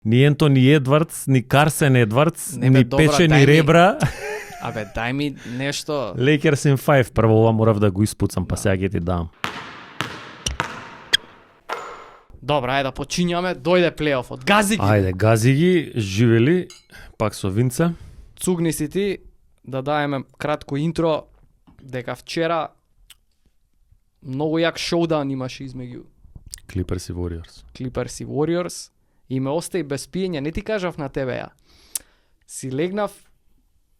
Ни Ентони Едвардс, ни Карсен Едвардс, Не, бе, ни добра, печени дај ми- ребра. Абе, дај ми нешто. Lakers in 5, прво ова морав да го испуцам, па сега ќе ти дам. Добра, ајде да почињаме, дојде плейофот. Гази ги. Ајде, гази ги, живели, пак со Винце. Цугни си ти да даеме кратко интро дека вчера многу јак шоудаун имаше измеѓу Clippers и Warriors. Clippers и Warriors и ме остави без пиење, не ти кажав на тебе ја. Си легнав,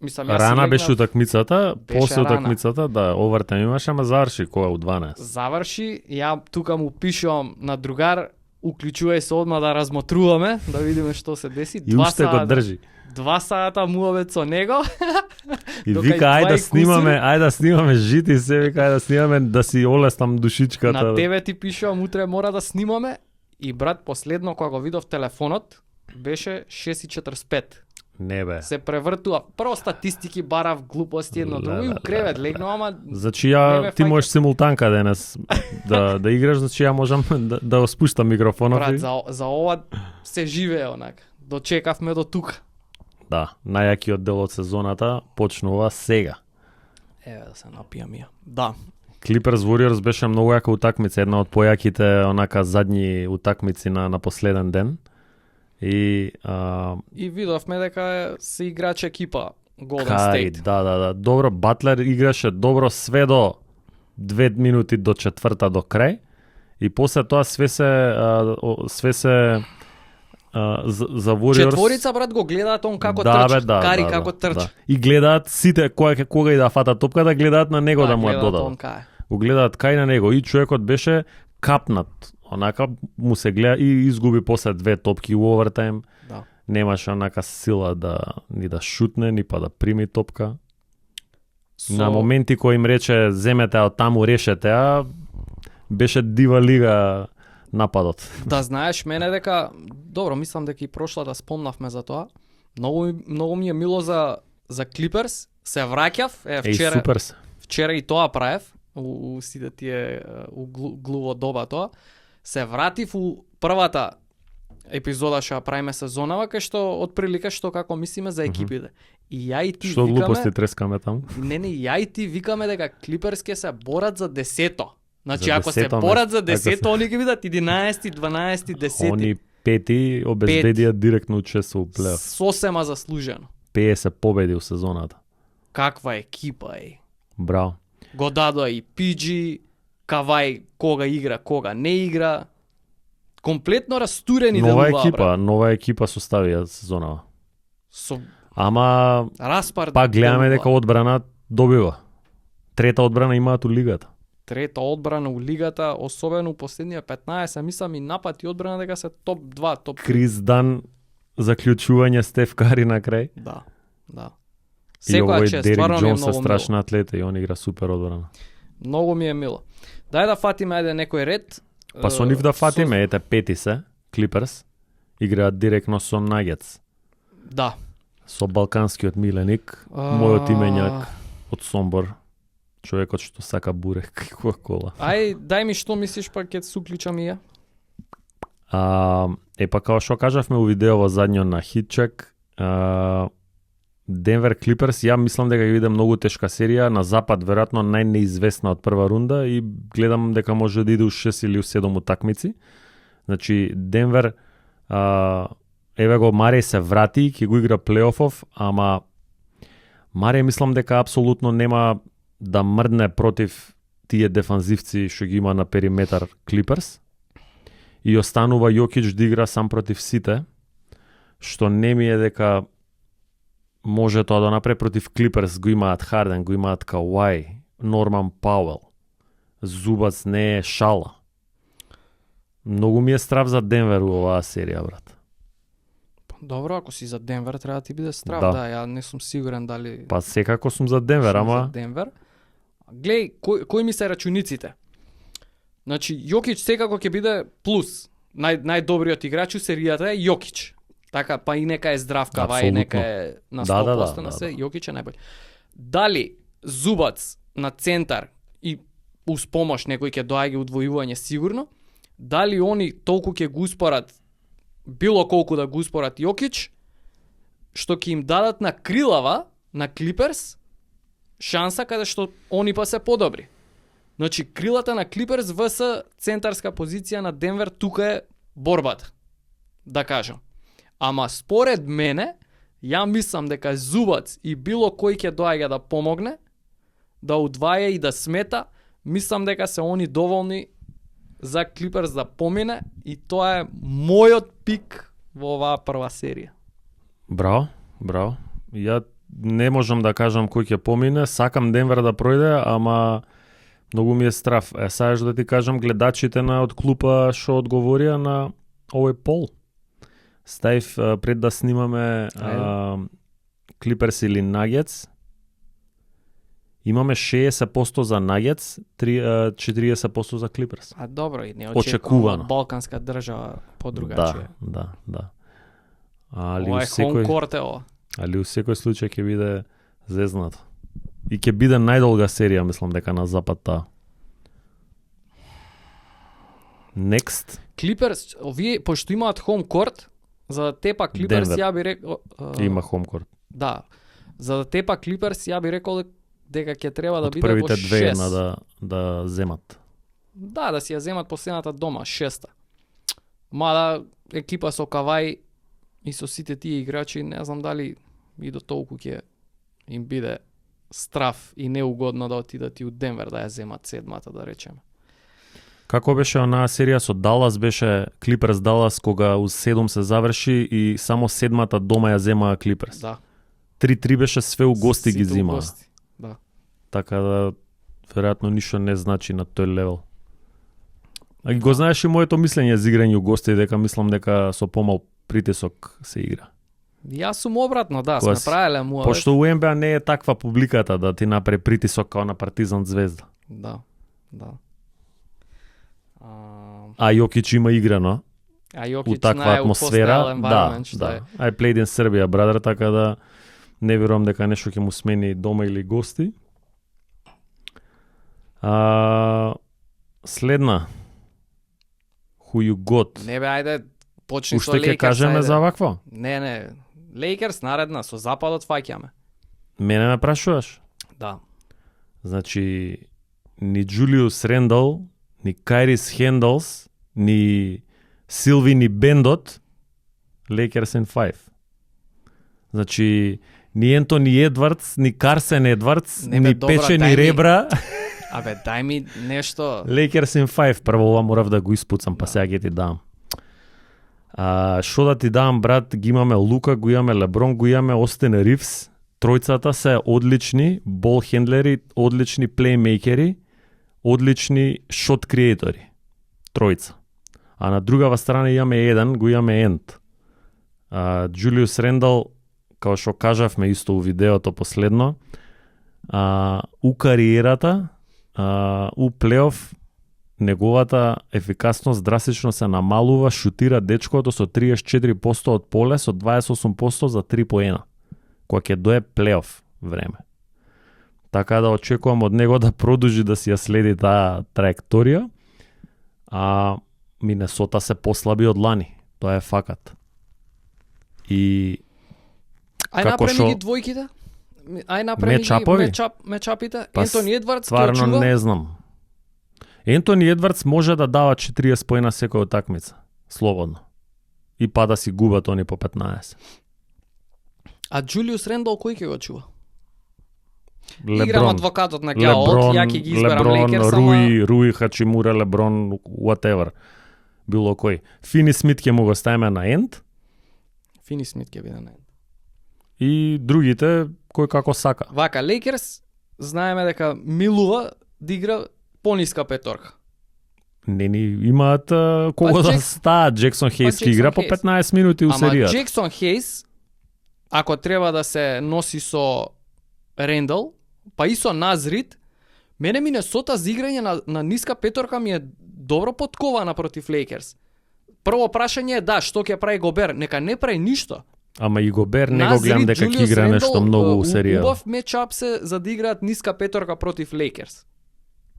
мислам јас Рана си легнав, беше утакмицата, Беше после рана. утакмицата, да, овертајм имаше, ама заврши кога у 12. заврши, ја тука му пишувам на другар, уклучувај се одма да размотруваме, да видиме што се деси. И уште го држи. 2 сата муавет со него. И Дока вика, и ајде два да и снимаме, ајде да снимаме жити се, вика, ајде да снимаме, да си олеснам душичката. На тебе ти пишувам, утре мора да снимаме. И брат, последно кога го видов телефонот, беше 6:45. Не бе. Се превртува. Прво статистики барав, глупости едно друго и у кревет легнав, ама Значи Не ја ме ти фаќа. можеш симултанка денес да играш, значи ја можам да го спуштам микрофонот. брат, и- за ова се живее онак. Дочекавме до тука. Да, најакиот дел од сезоната почнува сега. Еве да се напијам ја. Да. Clippers Warriors беше многу јака утакмица, една од појаките онака задни утакмици на последен ден. И И видовме дека се играче екипа Golden Кари, State. да. Добро, Батлер играше добро све до 2 минути до четврта до крај. И после тоа све се за Warriors. Четворица брат го гледаат он како да, трча. бе, да, Кари да, како да, трча. да. И гледаат сите кога и да фата топка, да гледаат на него да му ја гледаат додадат. он кај. Го гледаат кај на него и човекот беше капнат. Онака му се гледа и изгуби после 2 топки у овертајм. Да. Немаше онака сила ни да шутне, ни па да прими топка. Со... На моменти кој им рече земете од таму, решете, а беше дива лига нападот. Да знаеш мене дека добро, мислам дека и прошлата спомнавме за тоа. Многу ми е мило за Clippers. Се враќав, Еј, супер се. вчера и тоа правев у сите тие глуво доба тоа. Се вратив у првата епизода што ја правиме сезонава, кај што отприлика што како мислиме за екипите. И ја и ти Што викаме, глупости трескаме таму? не, ја и ти викаме дека Клиперс ќе се борат за 10-то. Значи За ако се 10-то борат за место. 10-то, они ќе бидат 11, 12, 10. Они пети обезбедија директно учество у плейоф. Сосема заслужено. 50 победи у сезоната. Каква екипа е. Браво. Го дадоа и PG, Кавај кога игра, кога не игра. Комплетно растурени Нова екипа составија сезонава. Со Ама распар. пак гледаме делува. дека одбрана добива. Трета одбрана имаат у лигата. Трета одбрана у лигата, особено у последнија 15, мислам и напад и одбрана дека се топ 2, топ 3. Крис Дан заклучување Стеф Кари на крај. Да, да. И овој чест, Дерик стварно ми е Џонс е многу страшна атлета и он игра супер одбрана. Многу ми е мило. Дај да фатиме ајде некој ред. Па со нив да фатиме, ете пети се, Клиперс, играат директно со Нагетс. Да. Со балканскиот миленик, мојот имењак од Сомбор, човекот што сака бурек и кола. Дај ми што мислиш, па ќе се уклучам и ја. Па као што кажавме у видео задњо на Хитчек, Денвер Клиперс, ја мислам дека ќе биде многу тешка серија, на запад веројатно најнеизвестна од прва рунда и гледам дека може да иде у 6 или у 7 утакмици. Значи Денвер еве го Мареј се врати, ќе го игра плейофов, ама Мареј мислам дека апсолутно нема да мрдне против тие дефанзивци што ги има на периметар Клиперс. И останува Јокич да игра сам против сите, што не ми е дека може тоа да направи против Клиперс. Го имаат Харден, го имаат Кауај, Норман Пауел. Зубац не е шала. Многу ми е страв за Денвер у оваа серија, брат. Добро, ако си за Денвер треба да ти биде страв, Да. да, ја не сум сигурен дали Па секако сум за Денвер, сум ама за Денвер. Глеј, кои ми се рачуниците? Значи, Јокич секако ќе биде плюс. Најдобриот играч у серијата е Јокич. Така, па и нека е здрав Кавај, Апсолутно. нека е на 100% Да, на се, да. Јокич е најбољ. Дали Зубац на центар и уз помош некој ќе доаѓа удвојување сигурно, дали они толку ќе го успорат било колку да го успорат Јокич, што ќе им дадат на крилава на Клиперс шанса каде што они па се подобри. Значи крилата на Клиперс вс центарска позиција на Денвер, тука е борбата, да кажам. Ама според мене, ја мислам дека Зубац и било кој ќе доаѓа да помогне, да удваја и да смета, мислам дека се они доволни за Клиперс да помине и тоа е мојот пик во оваа прва серија. Браво, браво. Ја не можам да кажам кој ќе помине, сакам Денвер да пројде, ама многу ми е страф. Саеш да ти кажам, гледачите на од клупа што одговорија на овој пол. Ставив пред да снимаме Клиперс или Нагетс. Имаме 60% за Нагетс, 40% за Клиперс. А добро, и не очекувано. Балканска држава подругачија. Да. Ова е home court ова. Али у секој случај ќе биде зезнато. И ќе биде најдолга серија, мислам дека на запад таа. Next. Клиперс, овие пошто имаат home court, за да тепа Клиперс, Денвер. ја би рекол... Има home court. Да. За да тепа Клиперс, ја би рекол дека ќе треба да Од биде во 6. првите две една да земат. Да си ја земат последната дома, 6-та. Мада екипа со Кавај и со сите тие играчи, не знам дали и до толку ќе им биде страф и неугодно да отидат и у Денвер да ја земат 7-та, да речеме. Како беше онаа серија со Далас, беше Клиперс Далас кога у 7 се заврши и само 7-та дома ја земаа Клиперс. Да. 3-3 беше све у гости ги Сите у зимаа. гости, да. Така да веројатно ништо не значи на тој левел. А го знаеш и моето мислење за играње у гости, дека мислам дека со помал притисок се игра. Јас сум обратно, да, Кога сме правеле муавет. Пошто у НБА не е таква публиката да ти направи притисок као на Партизан Звезда. Да. А Јокич има играно А у Јокич таква атмосфера. Да. да. I played in Serbia, брадер, така да не верувам дека нешто ќе му смени дома или гости. Следна. Who you got? Не бе, ајде, почни со Уште ќе Лейкерс. кажеме ајде. за вакво? Не. Лейкерс наредна, со западот фаќаме. Мене ме прашуваш? Да. Значи, ни Джулиус Рендал, ни Кайрис Хенделс, ни Силви, ни Бендот, Lakers in 5. Значи, ни Ентони Едвардс, ни Карсен Едвардс, Не бе, ни добра, печени дај ми- ребра, Абе, дај ми нешто. Lakers in 5. Прво ова морав да го испуцам, па сега ќе ти дам. Шо да ти дам, брат, ги имаме Лука, го имаме Леброн, го имаме Остин Ривс. Тројцата се одлични бол хендлери, одлични плеймейкери, одлични шот креатори. Тројца. А на другава страна имаме еден, го имаме Ент. Джулиус Рендал, као што кажавме исто у видеото последно, у кариерата, у плейоф, неговата ефикасност драстично се намалува, шутира дечкото со 34% од поле, со 28% за 3 поена, кога ќе дое плейоф време. Така да очекувам од него да продолжи да си ја следи таа траекторија, а Минесота се послаби од лани. Тоа е факат. И Ај како направи шо- ги двојките. Ај направи ги Мечапови? мечапите. Па, Ентони Едвардс ќе стварно очува. не знам. Ентони Едвардс може да дава 40 поена секоја такмица. Слободно. И па да си губат они по 15. А Джулиус Рендал кој ќе го чува? Леброн. Играм адвокатот на ѓаволот, ја ќе ги изберам Леброн, Лейкерс, ама Руи Хачимура, Леброн, whatever. Било кој. Фини Смит ќе му го ставиме на енд Фини Смит ќе биде на. и другите кој како сака. Вака, Лейкерс знаеме дека милува да игра пониска петорка. Не ни имаат кого Па, да Джек- стаат. Джексон Хейс ќе Джексон игра по Хейс. 15 минути у Ама серијата. Джексон Хейс, ако треба да се носи со Рендал, па и со Назрид, мене Минесота за играње на ниска петорка ми е добро подкована против Лейкерс. Прво прашање е да, што ќе прави Гобер? Нека не прави ништо. Ама и Гобер не го гледам дека ќе игра нешто многу у серија. Убав мечап се за да играат ниска петорка против Лейкерс.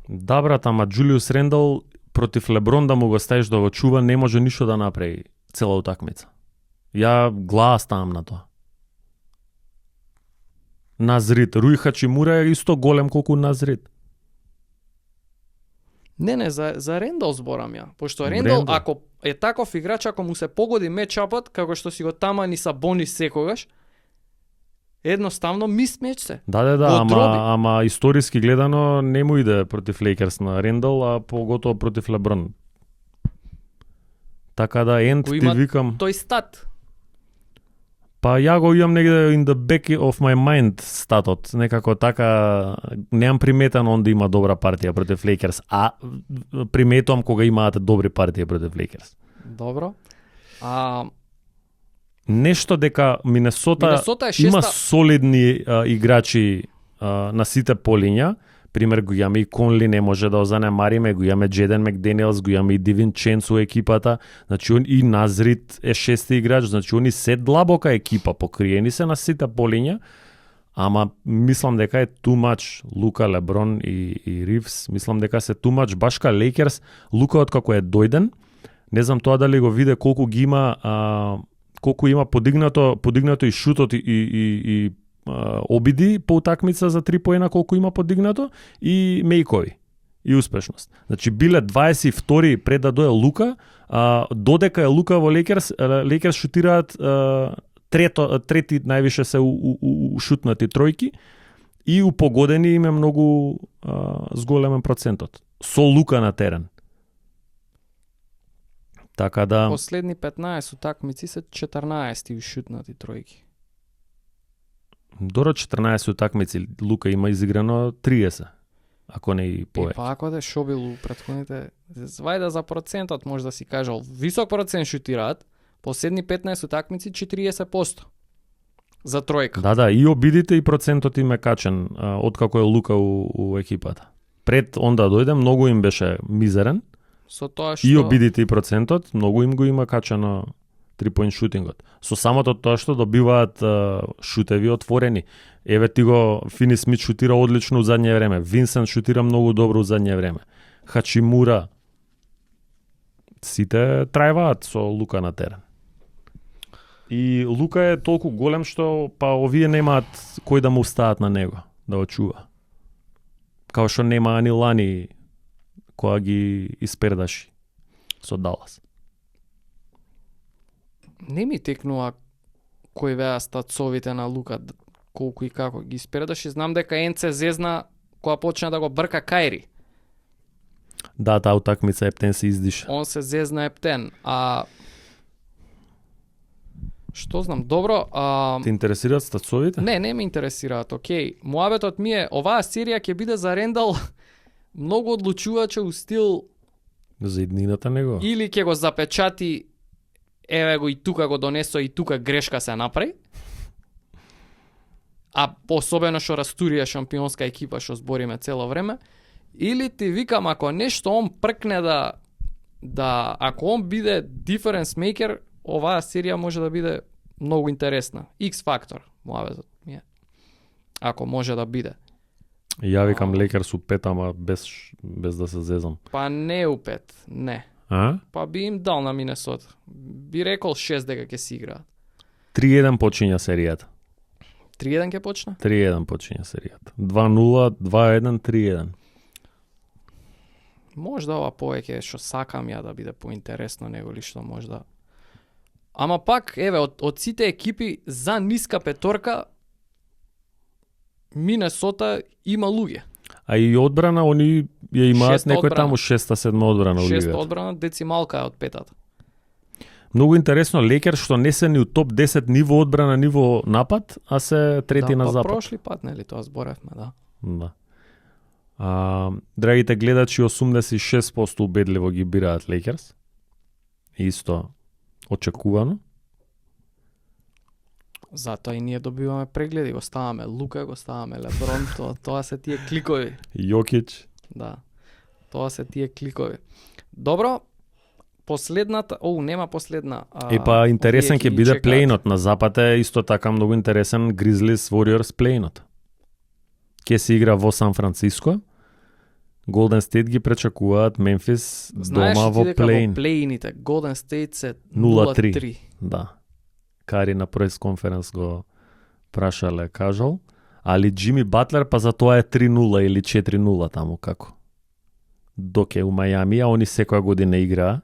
Да, брат, ама Джулиус Рендал против Леброн да му го ставиш да го чува, не може ништо да направи. цела утакмица. Ја глава ставам на тоа. Назрит, Руи Хачимура е исто голем колку Назрит. Не, за Рендал зборам ја. Пошто Рендал, ако е таков играч, ако му се погоди мечапот, како што си го тамани са Бонис секогаш, едноставно мисмеч се. Да, ама историски гледано не му иде против Лейкерс на Рендал, а поготово против Леброн. Така да, енд ти викам... Тој стат. Па ја го имам негде in the back of my mind статот. Некако така, немам приметен он да има добра партија против Лейкерс, а приметувам кога имаат добри партии против Лейкерс. Добро. Нешто дека Минесота има солидни играчи на сите полиња. Пример, го имаме и Конли, не може да озанемариме, го имаме Джеден Макдениелс, го имаме и Дивин Ченс у екипата, значи он и Назрит е шести играч, значи они се длабока екипа, покриени се на сите полиња, ама мислам дека е too much Лука, Леброн и Ривс, мислам дека се too much баш ка Лейкерс, Лука откако е дојден, не знам тоа дали го виде колку ги има, колку има подигнато и шутот и обиди по утакмица за 3 поена колку има подигнато и мејкови и успешност. Значи биле 22 пред да дое Лука, додека е Лука во Лейкерс шутираат трети највише се у шутнати тројки и у погодени им е многу зголемен процентот. Со Лука на терен. Така да... Последни 15 утакмици се 14 у шутнати тројки. До 14 утакмици Лука има изиграно 30, ако не и повеќе. Па ако да шо било претходните, вајда за процентот може да си кажал, висок процент шутираат, последни 15 утакмици 40% за тројка. Да, и обидите и процентот им е качен откако е Лука у екипата. Пред онда дојде, многу им беше мизерен. Со тоа што и обидите и процентот, многу им го има качено 3-point шутингот. Со самото тоа што добиваат шутеви отворени. Еве ти го Фини Смит шутира одлично у задње време. Винсент шутира многу добро у задње време. Хачимура. Сите трајваат со Лука на терен. И Лука е толку голем што па овие немаат кој да му стават на него, да го чува. Као што нема ани Лани која ги испердаши со Далас. Не ми текнува кои беа статсовите на Лука, колку и како ги испредаш и знам дека Ент се зезна кога почна да го брка Кајри. Да, таа утакмица Ептен се издиша. Он се зезна Ептен, што знам, добро, Те интересираат статсовите? Не ме интересираат, окей. Муабетот ми е, оваа серија ќе биде за Рендал многу одлучуваче у стил за иднината него. Или ќе го запечати, еве го и тука го донесо и тука грешка се направи. А особено што растурија шампионска екипа што збориме цело време, или ти викам ако нешто он пркне да ако он биде difference maker, оваа серија може да биде многу интересна. X фактор, муабетот ми е. Ако може да биде. Ја викам Лейкерс у 5, ама без да се зезам. Па не у 5, не. Па би им дал на Минесота. Би рекол 6 дека ќе си играат. 3-1 почиња серијата. 3-1 ќе почна? 3-1 почиња серијата. 2-0, 2-1, 3-1. Можда ова повеќе што сакам ја да биде поинтересно него ли што можда. Ама пак, еве, од сите екипи за ниска петорка Минесота има луѓе. А и одбрана, они ја имаат некој таму 6-7 одбрана у лигата. 6 одбрана, децималка е од петата. Многу интересно, Лейкерс што не се ни у топ 10 ниво одбрана, ниво напад, а се трети на запад. Да, прошли пат, нели, тоа зборевме, да. Да. Драгите гледачи, 86% убедливо ги бираат Лейкерс. Исто очекувано. Затоа и ние добиваме прегледи, го ставаме Лука, го ставаме Леброн, тоа се тие кликови. Јокич. Да. Тоа се тие кликови. Добро, последната, нема последна. Па интересен ќе биде плейнот на запад, е исто така многу интересен Grizzlies Warriors плейнот. Ќе се игра во Сан Франциско Golden State ги пречекуваат Мемфис Знаеш дома ли ти во дека плей-ин. во плей-ините Golden State се 0-3. 0-3. Да. Кари на прес конференс го прашале, кажал, али Джими Батлер па за тоа е 3-0 или 4-0 таму како. Док е у Мајами, а они секоја година играа.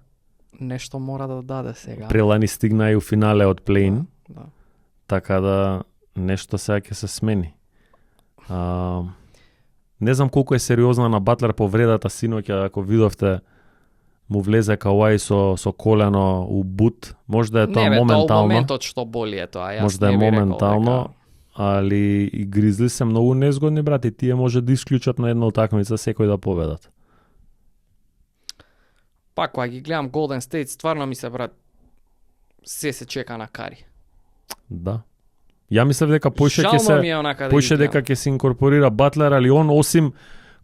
Нешто мора да даде сега. Прелани стигна и у финале од плей-ин, Да. така да нешто сега ќе се смени. Не знам колку е сериозна на Батлер повредата синоќа, ако видовте му влезе Кауај со колено у бут, може да е тоа Не, бе, тоа моментално. моментот што боли е тоа. Јас Може да е не би рекол моментално, дека- али и Гризли се многу незгодни, брати. Тие може да исклучат на една утакмица секој да победат. Па кога ги гледам Golden State, стварно ми се брат се чека на Кари. Да. Ја мислев дека поише ќе Жално ми се е онака да поише ги гледам. дека ќе се инкорпорира Батлер, али он осим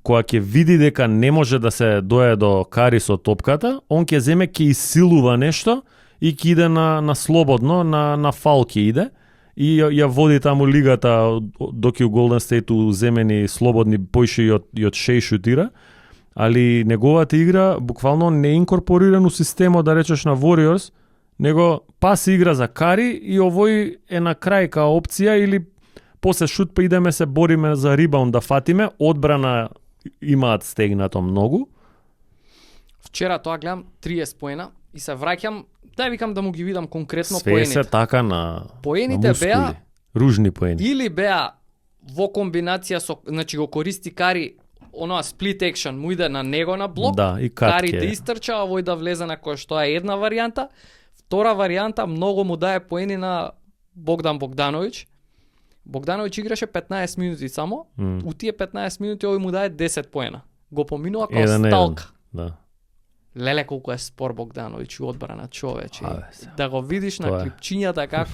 кога ќе види дека не може да се дое до Кари со топката, он ќе земе ќе исилува нешто и ќе иде на слободно, на фал ќе иде и ја води таму лигата док и у Golden State земени слободни поише и од шеј шутира. Али неговата игра буквално не е инкорпориран у системот, да речеш, на Warriors, него пас игра за Кари и овој е на крај као опција или после шут па идеме се бориме за рибаунд да фатиме, одбрана имаат стегнато многу. Вчера тоа гледам 30 поена и се враќам, да викам да му ги видам конкретно Све поените. се така на Поените мускули. беа Ружни поени. или беа во комбинација со, значи го користи Кари оноа split action, му иде на него на блок, Да, и Кари катке. да истрча, а овој да влезе на кој што е една варијанта. Втора варијанта многу му дае поени на Богдан Богдановиќ. Богдановиќ играше 15 минути само, у тие 15 минути овој му дае 10 поена. Го поминува како Еден на сталка. еден. Да. Леле колку е спор Богдановиќ у одбрана, човече. Абе, се. Да го видиш на Тоа е. клипчињата како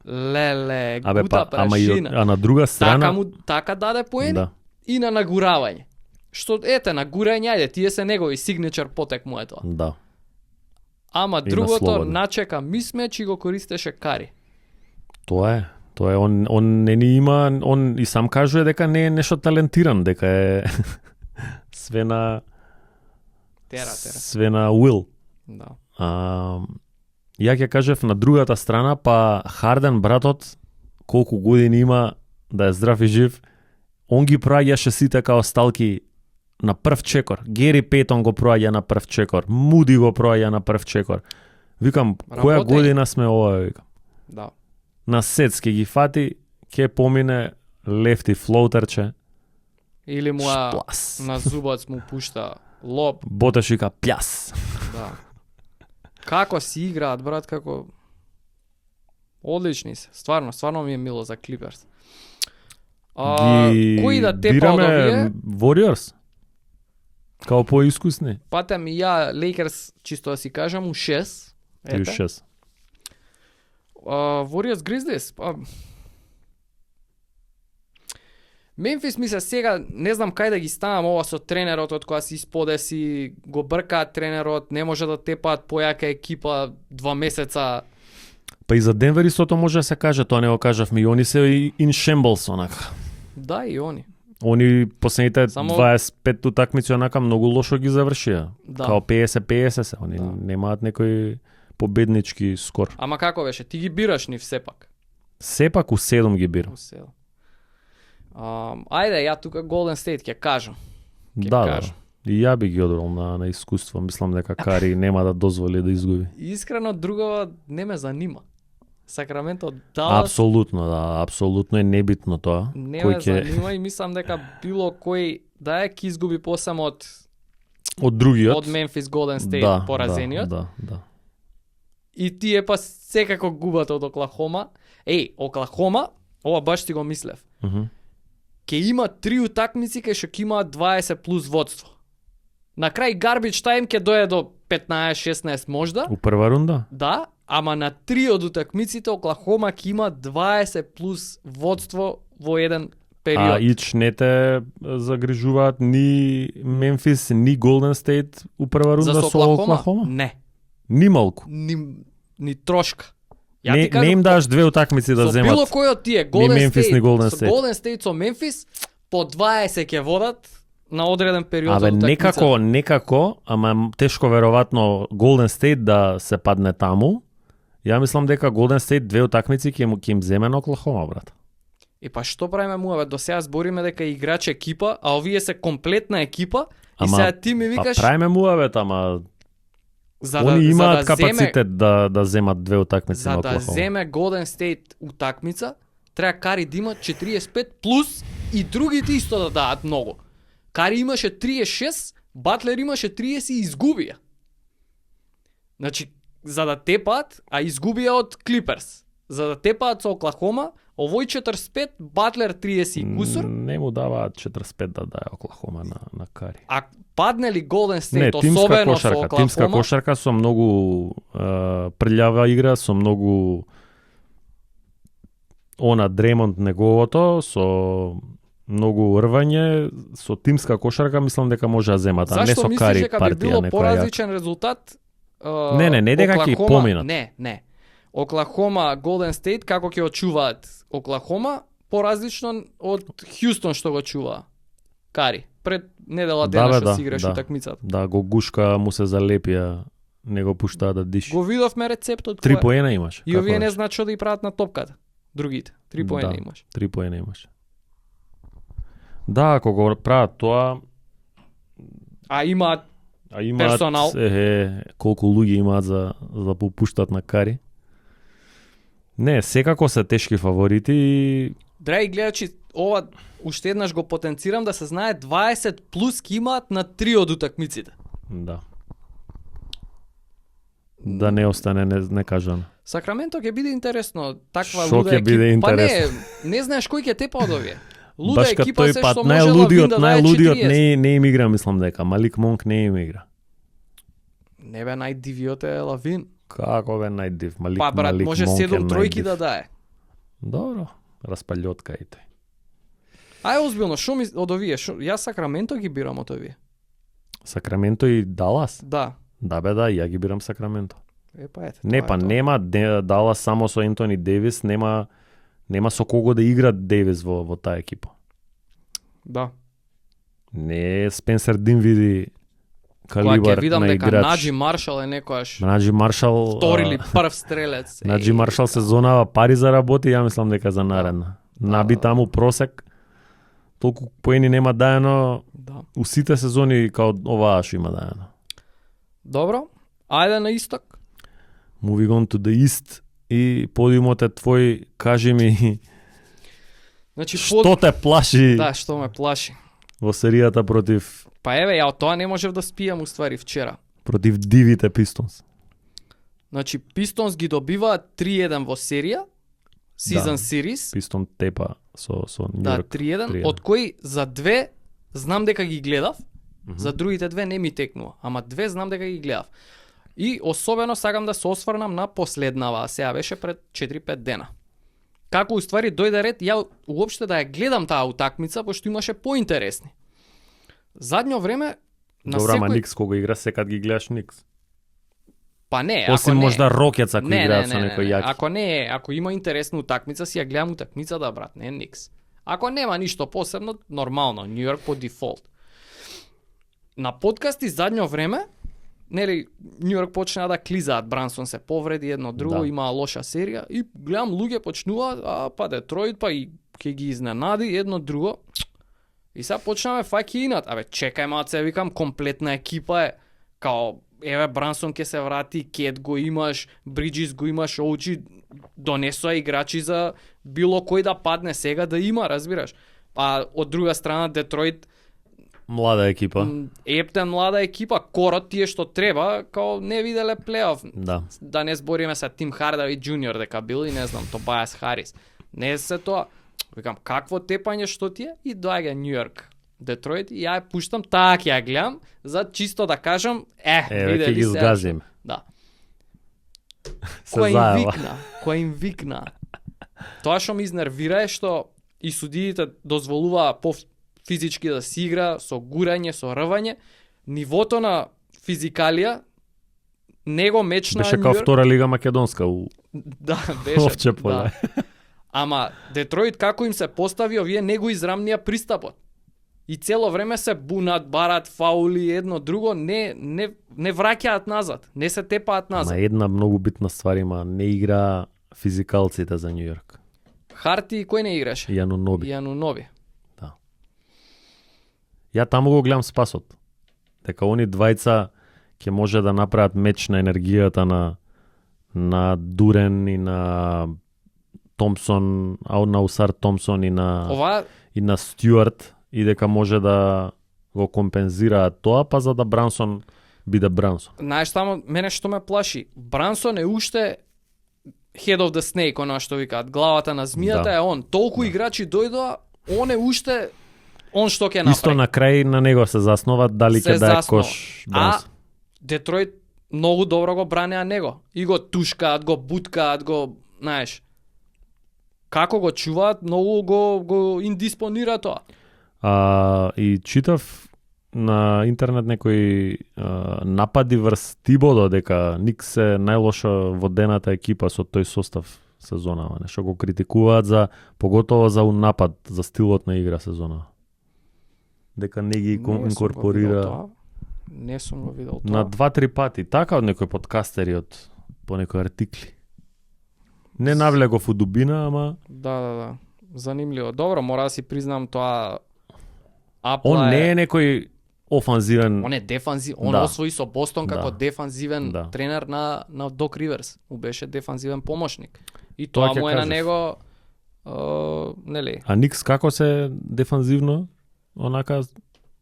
леле, Абе гута па, ама и од, прашина. а на друга страна Така му така даде поени да. и на нагуравање. Што ете нагурање, ајде, тие се негови сигничар потек му е тоа. Да. Ама И на другото слободно. начека мисмеч и го користеше Кари. Тоа е. Тоа е, он не ни има, он и сам кажува дека не е нешто талентиран, дека е све на Тера. све на will. Да. Ја ќе кажев на другата страна, па Харден братот колку години има да е здрав и жив, он ги проаѓаше сите као сталки на прв чекор. Гери Пейтон го проаѓа на прв чекор, Муди го проаѓа на прв чекор. Викам, која Работење. година сме ова, викам. Да. На сет ќе ги фати, ќе помине лефти флоутерче, Или му шплас. на зубац му пушта лоб. Боташ вика пјас. Да. Како си играат, брат, како одлични се. Стварно ми е мило за Клиперс. Кои да тепа од бираме овие? Warriors. Као поискусни. Патам и ја Лейкерс, чисто да си кажам, у 6. Ти 6. Warriors Grizzlies, па... Мемфис ми се сега, не знам кај да ги ставам ова со тренерот, од која си исподеси, го бркаат тренерот, не може да тепаат појака екипа 2 месеца. Па и за Денвер истото може да се каже, тоа не го кажавме, и они се и in shambles онака. Да, и они. Они последните Само- 25 утакмици онака многу лошо ги завршија. Да. Као 50-50 се, они Да. немаат некој победнички скор. Ама како беше? Ти ги бираш нив сепак. Сепак у 7 ги бира. Ајде, ја тука Golden State ќе кажам. Ќе Да, кажам. да. И ја би ги одбрал на искуство. Мислам дека Кари нема да дозволи да изгуби. Искрено другова не ме занима. Сакраменто Далас Апсолутно, да, апсолутно е небитно тоа. не Кој ме ќе занима и мислам дека било кој да е ќе изгуби посам од од другиот. од Memphis Golden State поразениот. Да. И тие па секако губат од Оклахома. Оклахома, ова баш ти го мислев. Мгм. Ке има 3 утакмици кај што ќе имаат 20 плюс водство. На крај garbage time ќе дое до 15-16 можда. У прва рунда? Да, ама на 3 од утакмиците Оклахома ќе има 20 плюс водство во еден период. А ич не те загрижуваат ни Мемфис, ни Голден Стейт у прва рунда За со Оклахома? Не. Ни малку. Ни трошка. Ја Не, ти кажам, не им даш две утакмици да со земат. било кој од тие, Golden Memphis, State, ни Golden со State. Golden State, со Мемфис, по 20 ќе водат на одреден период Абе, од утакмицата. некако, ама тешко веројатно Golden State да се падне таму. Ја мислам дека Golden State 2 утакмици ќе им земе на Оклахома, брат. И па што правиме муаве? До сега збориме дека играч екипа, а овие се комплетна екипа и Ама, сега ти ми викаш Па правиме муавет, ама за они имаат за да капацитет да земат 2 утакмици за на да Оклахома. земе Golden State утакмица, треба Кари да има 45 плюс и другите исто да дадат многу. Кари имаше 36, Батлер имаше 30 и изгуби ја. Значи, за да тепаат, а изгуби ја од Клиперс. За да тепаат со Оклахома, овој 45, Батлер 30 и кусур, Не му даваат 45 да дае Оклахома на Кари. а падне ли Golden Не, State, тимска особено со кошарка, тимска Оклахома, кошарка со многу прљава игра, со многу Дремонд неговото, со многу рвање, со тимска кошарка мислам дека може да земат, а не зашто со мислиш Кари дека би партија било некоја јака. поразличен резултат? Не дека ќе Оклахома- поминат. Не. Оклахома, Golden State, како ќе очуваат Оклахома, поразлично од Хјустон што го чува Кари. Пред недела дена што си играш утакмицата. Да, го гушка му се залепија, не го пуштаа да диши. Го видовме рецептот. 3 кој е. поена имаш. И овие не знаат што да и прават на топката. Другите. 3 поена Да. имаш. 3 поена имаш. Да, ако го прават тоа, А имаат а имаат персонал. колку луѓе имаат за да попуштат на Кари. Не, секако се тешки фаворити и драги гледачи, ова уште еднаш го потенцирам да се знае 20 плюс ки имаат на 3 од утакмиците. да. Да не остане некажано. Сакраменто ќе биде интересно, таква Шо луда ќе биде екипа. Па не, интересно? не знаеш кој ќе тепа од овие. Луда Баш кај екипа тој се пат што може Лавин да даде најлудиот 40. не им игра, мислам дека Малик Монк не им игра. Не бе, најдивиот е Лавин. Како бе најдив Малик Па брат, Малик може Монк е 7 тројки најдив. да дае. Добро, распалјотка и тој. Ај озбилно, што ми од овие? Јас Сакраменто ги бирам од овие. Сакраменто и Далас? Да. Да бе, да, ја ги бирам Сакраменто. Па ете. Не, тоа па е тоа. нема Далас само со Ентони Девис, нема со кого да игра Девис во таа екипа. Да. Не е Спенсер Динвиди Кога калибар ќе видам на дека играч. Наджи Маршал е некојаш Наджи Маршал втори или прв стрелец. Наджи Маршал сезонава пари заработи, ја мислам дека за наредна. Наби таму просек, толку поени нема даено Да. у сите сезони као оваа што има даено. Добро. Ајде на исток. Moving on to the East и подиумот е твој, кажи ми Значи што те плаши Да, што ме плаши. во серијата против Па еве, ја од тоа не можев да спијам уствари вчера. дивите Пистонс. Значи Пистонс ги добиваат 3-1 во серија, Season Series. Пистон тепа со Нью Да, Йорк. 3-1, од кои за 2 знам дека ги гледав, за другите 2 не ми текнува, ама 2 знам дека ги гледав. И особено сакам да се осврнам на последнава, а сега беше пред 4-5 дена. Како уствари дојде ред ја уопште да ја гледам таа утакмица, пошто имаше поинтересни. Задњо време на Добра, ама секој... Никс кога игра секад ги гледаш Никс. Па не, Осим ако не... можда Рокетс ако играат со некој јаки. Ако не, ако има интересна утакмица, си ја гледам утакмицата, брат, не Никс. Ако нема ништо посебно, нормално, Нью Йорк по дефолт. На подкасти задњо време, нели, Нью Йорк почна да клизаат, Брансон се повреди, едно друго, Да. имаа лоша серија и гледам луѓе почнуваат, па Детройт, па и ќе ги изненади едно друго. И сега почнаме фаќинат. Абе, чекај маце, викам, комплетна екипа е. Као, еве, Брансон ќе се врати, Кет го имаш, Бриджис го имаш, Оуджи, донесоа играчи за било кој да падне сега да има, разбираш. А од друга страна, Детройт, Млада екипа. Ептен млада екипа, корот тие што треба, као не виделе плейоф. Да. Да не збориме се Тим Хардавај Џуниор дека бил и не знам, Тобајас Харис. Не се тоа. Викам, какво тепање што ти е? И доаѓа Нью Йорк, Детройт и ја ја пуштам, так ја гледам, за чисто да кажам, Еве ќе видели ги се. згазим. Да. Се Кој им викна. Тоа што ме изнервира е што и судиите дозволуваа физички да се игра, со гурање, со рвање. Нивото на физикалија него мечна Беше Нью као Йорк. втора лига македонска у Да, беше. овче поле. Да. Ама Детройт како им се постави, овие него израмнија пристапот. и цело време се бунат, барат фаули, едно друго, не враќаат назад, не се тепаат назад. Ма една многу битна ствар има, не игра физикалците за Нью Йорк. Харти кој не играше? Јануноби. Да. Ја таму го гледам спасот. Дека они двајца ќе може да направат меч на енергијата на Дурен и на Томсон, на Усар Томсон и на Стюарт, и дека може да го компензираат тоа, па за да Брансон биде Брансон. Знаеш, само мене што ме плаши, Брансон е уште head of the snake, оно што викаат, главата на змијата е он. Толку играчи дојдоа, он е уште он што ќе направи. Исто на крај на него се заснова дали ќе даде кош Брансон. Детройт многу добро го бранеа него. И го тушкаат, го буткаат, го, знаеш. Како го чуваат, многу го индиспонира тоа. И читав на интернет некои напади врз Тибодо дека Никс е најлоша водената екипа со тој состав сезонава. Нешто го критикуваат поготово за напад, за стилот на игра сезонава. Дека не ги инкорпорира. Не сум го видел тоа. На 2-3 пати, така од некои подкастери по некои артикли. Не навлегов у дубина, ама Да. Занимливо. Добро, мора да си признам тоа. Он не е некој офанзивен. Он е дефанзивен. Он освои со Бостон како дефанзивен тренер на Док Риверс. Беше дефанзивен помошник. И тоа му е на него нели. А Никс како се дефанзивно онака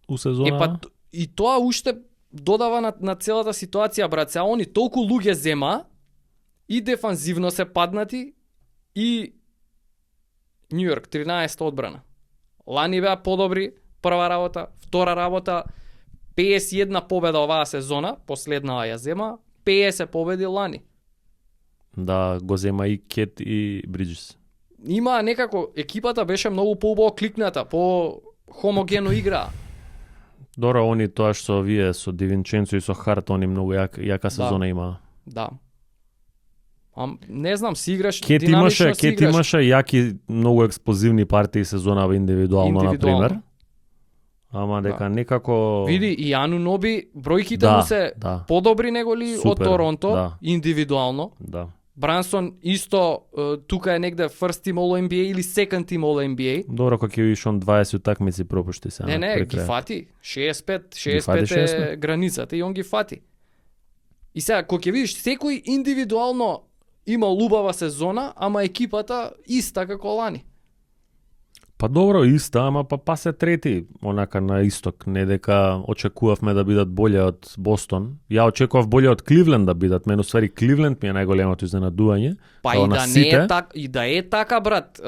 у сезона? И тоа уште додава на целата ситуација, брат. Сега они толку луѓе зема и дефанзивно се паднати и Нью Йорк 13 одбрана. Лани беа подобри, прва работа, втора работа, 51 победа оваа сезона, последнава ја зема, 50 победи лани. Да, го зема и Кет и Бриджес. Има некако, екипата беше многу поубаво кликната, по хомогено игра. Добро, они тоа што вие со Дивинченцо и со Харт, они многу јака сезона имаа. Да. Не знам, си играш Кет имаше јаки, многу експлозивни партии сезонава индивидуално, например. Ама дека некако... Види, и Јануноби, бројките му се подобри него ли од Торонто, индивидуално. Да. Брансон исто, тука е негде first team All NBA или second team All NBA. Добро, како ќе видиш он 20 утакмици пропушти се. Не, ги фати. 65 е границата и он ги фати. И сега, кога ќе видиш, секој индивидуално има убава сезона, ама екипата иста како лани. Па добро, иста, ама па се трети, онака на исток, не дека очекувавме да бидат боле од Бостон. Ја очекував боле од Кливленд да бидат, мену ствари Кливленд ми е најголемото изненадување. Па и да не е така, и да е така, брат,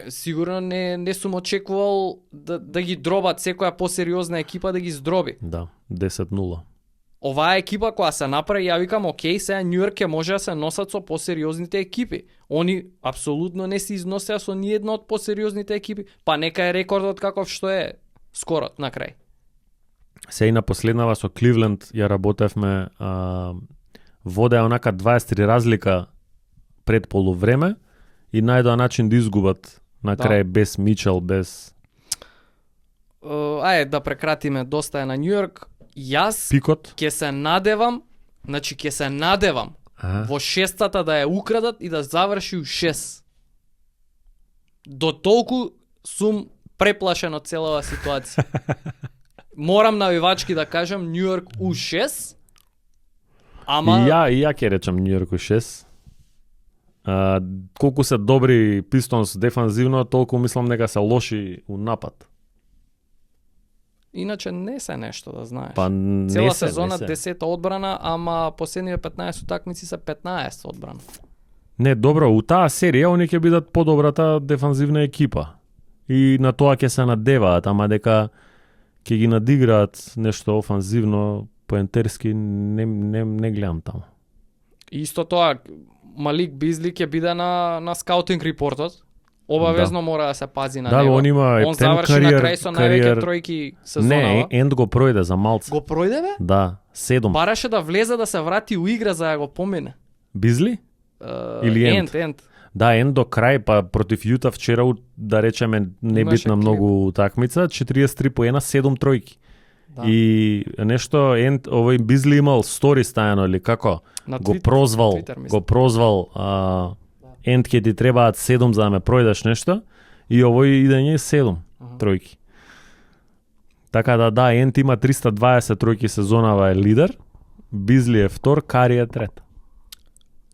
сигурно не сум очекувал да ги дробат секоја посериозна екипа да ги здроби. Да, 10-0. Оваа екипа која се направи, ја викам, окей, сега Нью Йорк ќе може да се носат со посериозните екипи. Они апсолутно не се износеа со ниедна од посериозните екипи, па нека е рекордот каков што е скоро на крај. Се и на последнава со Кливленд ја работевме, водеа онака 23 разлика пред полувреме и најдоа начин да изгубат на крај без Мичел, без... Ајде да прекратиме, доста е на Нью Йорк. Јас ќе се надевам, во шестата да ја украдат и да заврши у 6. До толку сум преплашен од целава ситуација. Морам навивачки да кажам Нью Йорк у 6. Ама И ја ќе речам Нью Йорк у 6. Колку се добри Пистонс дефанзивно, толку мислам дека се лоши у напад. Иначе не се нешто, да знаеш. Па цела сезона 10 одбрана, ама последниве 15 утакмици се 15 одбрана. Не, добро, у таа серија они ќе бидат подобрата дефанзивна екипа. И на тоа ќе се надеваат, ама дека ќе ги надиграат нешто офанзивно, поентерски, не гледам таму. Исто тоа, Малик Бизли ќе биде на скаутинг репортот. Обавезно мора да се пази на него. Он заврши на крај со највеќе тројки сезонава. Не, Енд го пројде за малце. Го пројде, бе? Да, 7. Бараше да влезе да се врати у игра за да го помине. Бизли? Или Енд? Енд. Да, Ент до крај, па против Јута вчера, да речеме, небитна клип. многу утакмица, 43 поена, 7 тројки. Да. И нешто Ент, овој Бизли имал стори стајано или како? На Го Твит- прозвал, Твитер, мислам. го прозвал Ент ќе ти требаат 7 за да ме пројдеш нешто и овој идење 7 тројки. Така да, Ент има 320 тројки сезонава, е лидер, Бизли е втор, Кари е трет.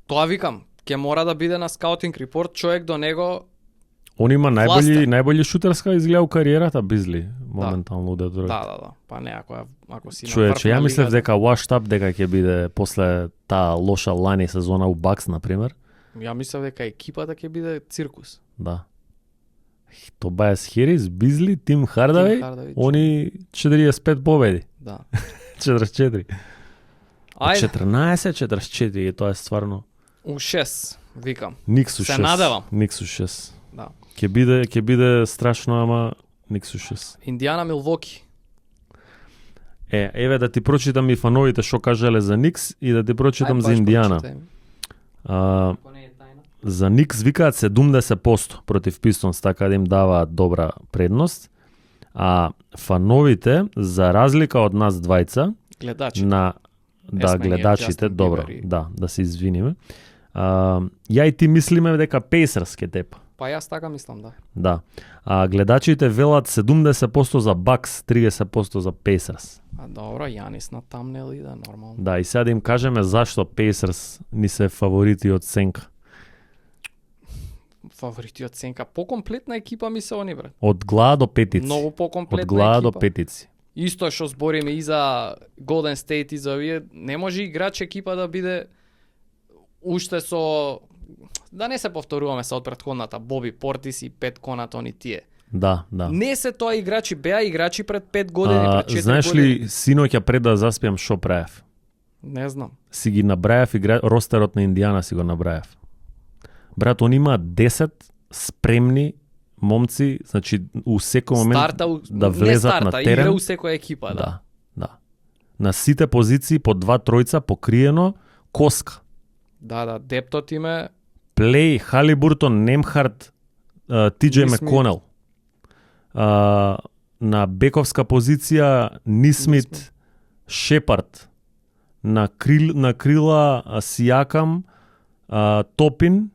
Тоа викам, ќе мора да биде на скаутинг репорт, човек до него Он има Властен. најбољи шутерска изгледа у кариерата Бизли, моментално уде тројка. да. Па не, ако си на Човече, врв ја на мислев лигата. дека washed up дека ќе биде после таа лоша лани сезона у Бакс, например. Ја мислев дека екипата ќе биде циркус. Да. Тобајас Херис, Бизли, Тим Хардавеј, Тим Хардавеј, они 45 победи. Да. 44. Ајде, 14-44 и тоа е стварно. у 6, викам. Никсу Се 6. надевам. Никсу 6. Да. Ќе биде страшно, ама Никсу 6. Индијана Милвоки. Еве да ти прочитам и фановите што кажале за Никс и да ти прочитам за Индијана. За Никс викаат 70% против Пистонс, така да им даваат добра предност. А фановите, за разлика од нас двајца, Гледачи. на сме ние гледачите, Джастин добро, Бибер и- да се извиниме. Ја и ти мислиме дека Пейсерс ке тепа. Па јас така мислам, да. Да. А гледачите велат 70% за Бакс, 30% за Пейсерс. А добро, Јанис на тамнел иде нормално. Да, и сега да им кажеме зашто Пейсерс ни се фаворити од сенка. Фаворити од сенка. Покомплетна екипа ми се они, брат. Од глава до петици. Многу Од покомплетна глава до екипа. петици. Исто што збориме и за Golden State и за овие, не може играч екипа да биде уште со, да не се повторуваме со од претходната, Боби Портис и Пет Конатон и тие. Да. Не се тоа играчи, беа играчи пред 5 години, пред 4 знаеш години. ли, синоќа пред да заспиам шо правев? Не знам. Си ги набрајав ростерот на Индијана си го набрајав. Брат, он има 10 спремни момци, значи у секој момент да влезат не старта, на терен. игра у секоја екипа, да. Да. На сите позиции по 2-3 покриено, коска. Да, дептот име Плей, Халибуртон, Немхарт, Тиджей Нисмит. Меконел. На бековска позиција Нисмит, Шепард. На крила Сијакам, Топин,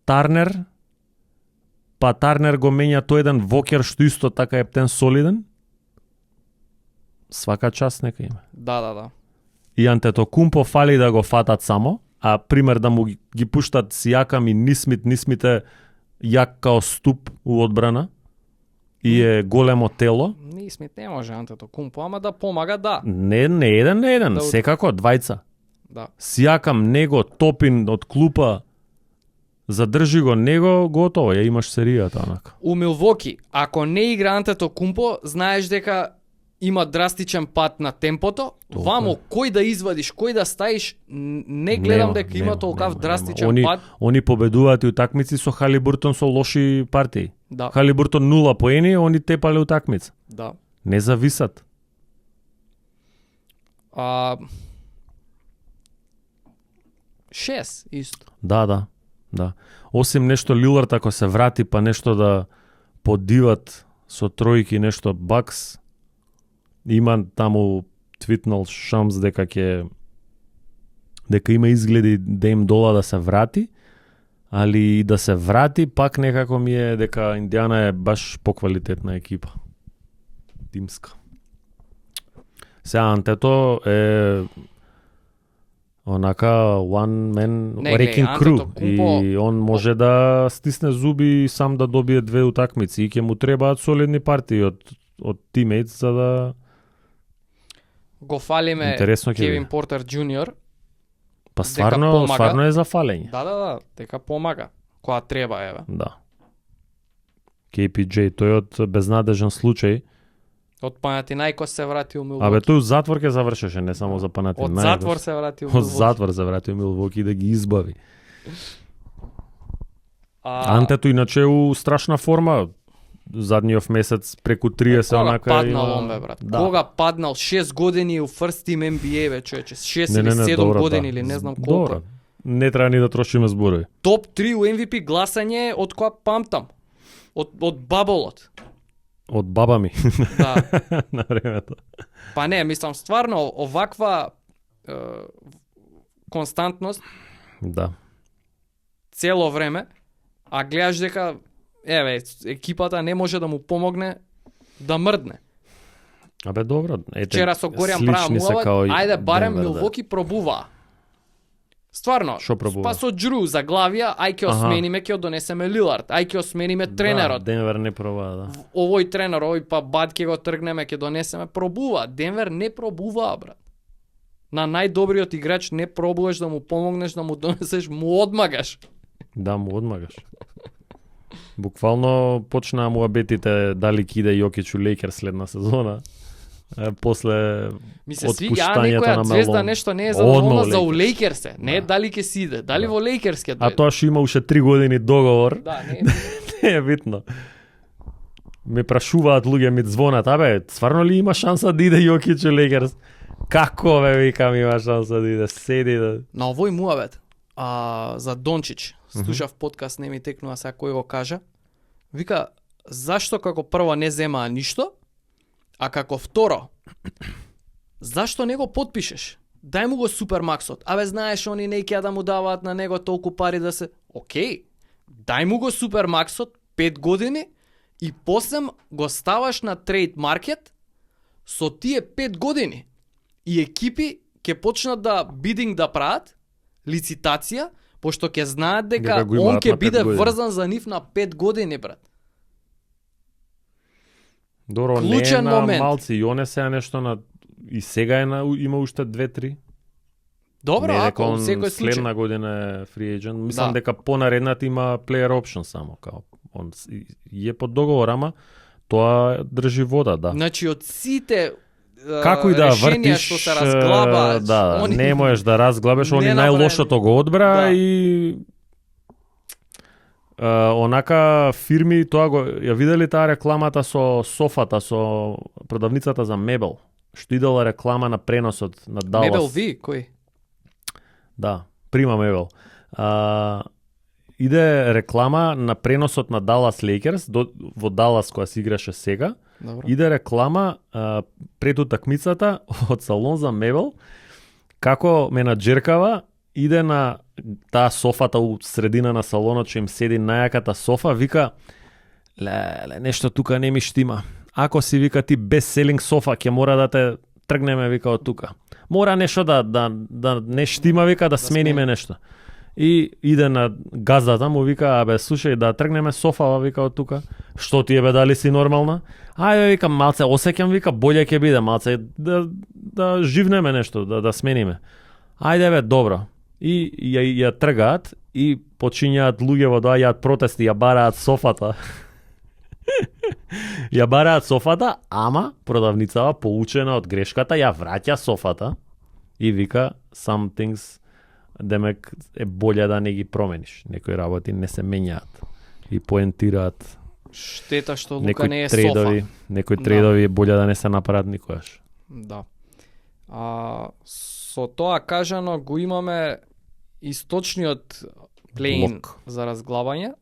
Тарнер, па Тарнер го менја тој еден Вокер што исто така е птен солиден. Свака част нека има. Да. И Антетокумпо фали да го фатат само, а пример да му ги пуштат Сијакам и Нисмит е јак као ступ у одбрана и е големо тело. Нисмит не може Антетокумпо, ама да помага, да. Не еден, Да, секако двајца. Да. Сијакам него, Топин од клупа, задржи го него, готово, ја имаш серијата онака. У Милвоки, ако не игра Антетокумпо, знаеш дека има драстичен пат на темпото. Толку Вамо, е. кој да извадиш, кој да стаиш, не гледам дека има толкав драстичен пат. Они победуваат и утакмици со Халибуртон со лоши партии. Да, Халибуртон 0 поени, они тепале утакмица. да. Не зависат. 6 исто. Да. Осим нешто Лилард ако се врати па нешто да подиват со тројки нешто Бакс, има таму твитнал Шамс дека има изгледи да им дола да се врати, али и да се врати пак некако ми е дека Индијана е баш поквалитетна екипа. Тимска. Сега Антето е онака one man Не, wrecking гледај, crew Антетокумпо- и он може да стисне зуби и сам да добие 2 утакмици и ќе му требаат солидни партии од тимейтс за да Го фалиме Интересно ќе Кевин биде. Портер Джуниор. па Дека стварно помага. е за фалење. Да, дека помага. Која треба, еве. Да. KPJ тој од безнадежен случај. Од Панатинајкос се врати у Милвоки. Абе тој у затвор ќе завршеше, не само за Панатинајкос. Од затвор се врати у Од Милвоки. затвор се врати у Милвоки да ги избави. Антето иначе у страшна форма. Задниот месец преку 30 Кога онака паднал има- он, бе, брат? Да. Кога паднал 6 години у First Team NBA, бе, човече. 6 или 7 добро, години да. или не знам колку. Добро. не треба ни да трошиме зборови. Топ 3 у MVP гласање од која памтам. Од баболот. Од баба ми. Да. На времето. Па не, мислам стварно оваква константност Да. цело време, а гледаш дека екипата не може да му помогне да мрдне. Абе добро, ете. Вчера со Горјан слични правам се као улават, и ајде барем Денвер, да. Милвоки пробува. Стварно, Шо пробува? па со Джру за главија, ај ќе осмениме, ќе донесеме Лилард, ај ќе осмениме тренерот. Да, Денвер не пробува, да. Овој тренер, овој па Бад ќе го тргнеме, ќе донесеме, пробува. Денвер не пробува, брат. На најдобриот играч не пробуваш да му помогнеш, да му донесеш, му одмагаш. Да, му одмагаш. Буквално почнаа муабетите дали ќе иде Јокич у Лейкерс следна сезона. После Ми се свиѓа, отпуштањето некоја на звезда Мелон. нешто не е задоволна Одма за у Лейкерс. Лейкерсе. Не Да. дали ќе си иде, дали Да. во Лейкерс ќе А дојде. тоа што има уште 3 години договор, Да, не. не е битно. Ме прашуваат луѓе, ми звонат, абе, стварно ли има шанса да иде Јокич у Лейкерс? Како бе, викам, има шанса да иде, седи да... На овој муабет, за Дончич, слушав подкаст, не ми текнува сега кој го кажа. Вика, зашто како прво не земаа ништо, а како второ, зашто не го потпишеш? Дај му го супермаксот. Абе, знаеш, они не ќе да му даваат на него толку пари да се... Океј, дај му го супермаксот 5 години и после го ставаш на трейд маркет со тие 5 години. И екипи ќе почнат да бидинг да прават, лицитација, пошто ќе знаат дека Дека го он имаат ќе на 5 биде години. врзан за нив на 5 години, брат. Добро, не е Клучен на момент. малци, и он е сега нешто на... И сега е на... има уште 2-3. Добро, не е дека ако он секој случај. следна година е free agent. Мислам Да. дека понаредната има player option само, као он е под договор, ама тоа држи вода, да. Значи од сите Како и да решенија вртиш, што се разглаба, да, они- не можеш да разглабеш, они не направи. најлошото го одбра Да. и онака фирми тоа го ја видели таа рекламата со софата, со продавницата за мебел, што идела реклама на преносот на Далас. Мебел Ви, кој? Да, Прима Мебел. Иде реклама на преносот на Далас Лейкерс во Далас која се играше сега. Добро. Иде реклама пред утакмицата од салон за мебел, како менаџеркава иде на таа софата у средина на салонот, што им седи најаката софа, вика, ле, нешто тука не ми штима. Ако си, вика, ти бестселинг софа, ќе мора да те тргнеме, вика, од тука. Мора нешто да не штима, вика, да смениме нешто. И иде на газдата му, вика, абе, слушај, да тргнеме софава, вика, од тука. Што ти е, бе, дали си нормална? Ајде, вика, малце осеќам, вика, боле ќе биде, малце, да живнеме нешто, да смениме. Ајде, бе, добро. И ја тргаат и почињаат луѓе да јаат протести, ја бараат софата. Ја бараат софата, ама продавницава поучена од грешката ја враќа софата и вика some things, демек е боле да не ги промениш. Некои работи не се менјаат и поентираат Штета што Лука некои не е трейдови, софа. некои трейдови е боле да не се направат никогаш. Да. Со тоа кажано го имаме источниот плейн Блок. за разглабање.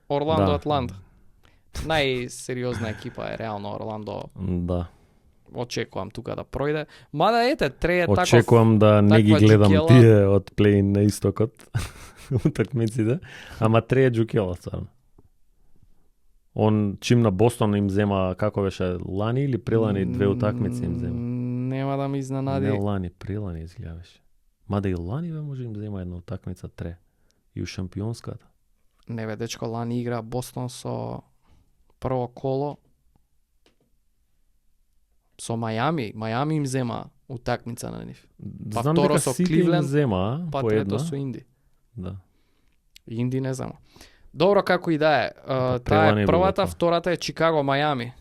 Орландо Да. Атланта. Најсериозна екипа е реално Орландо. Да. Очекувам тука да пројде. Мада ете, Трее таков. Очекувам да не ги таква гледам џукела. тие од плейн на истокот утакмиците, ама Треј џукела стварно. Он чим на Бостон им зема, како беше, лани или прелани две утакмици им зема. Нема да ми изненади. Не лани, прелани изгледаше. Мада и лани бе може им зема една утакмица Треј. И у шампионската. Не бе, дечко, лани игра Бостон со прво коло со Мајами. Мајами им зема утакмица на нив. Па Знам второ дека со сите им Кливленд, зема Па по трето една. со Инди. Да. Инди не знам. Добро, како и да е. Таа прелани е било првата, тоа. втората е Чикаго, Мајами.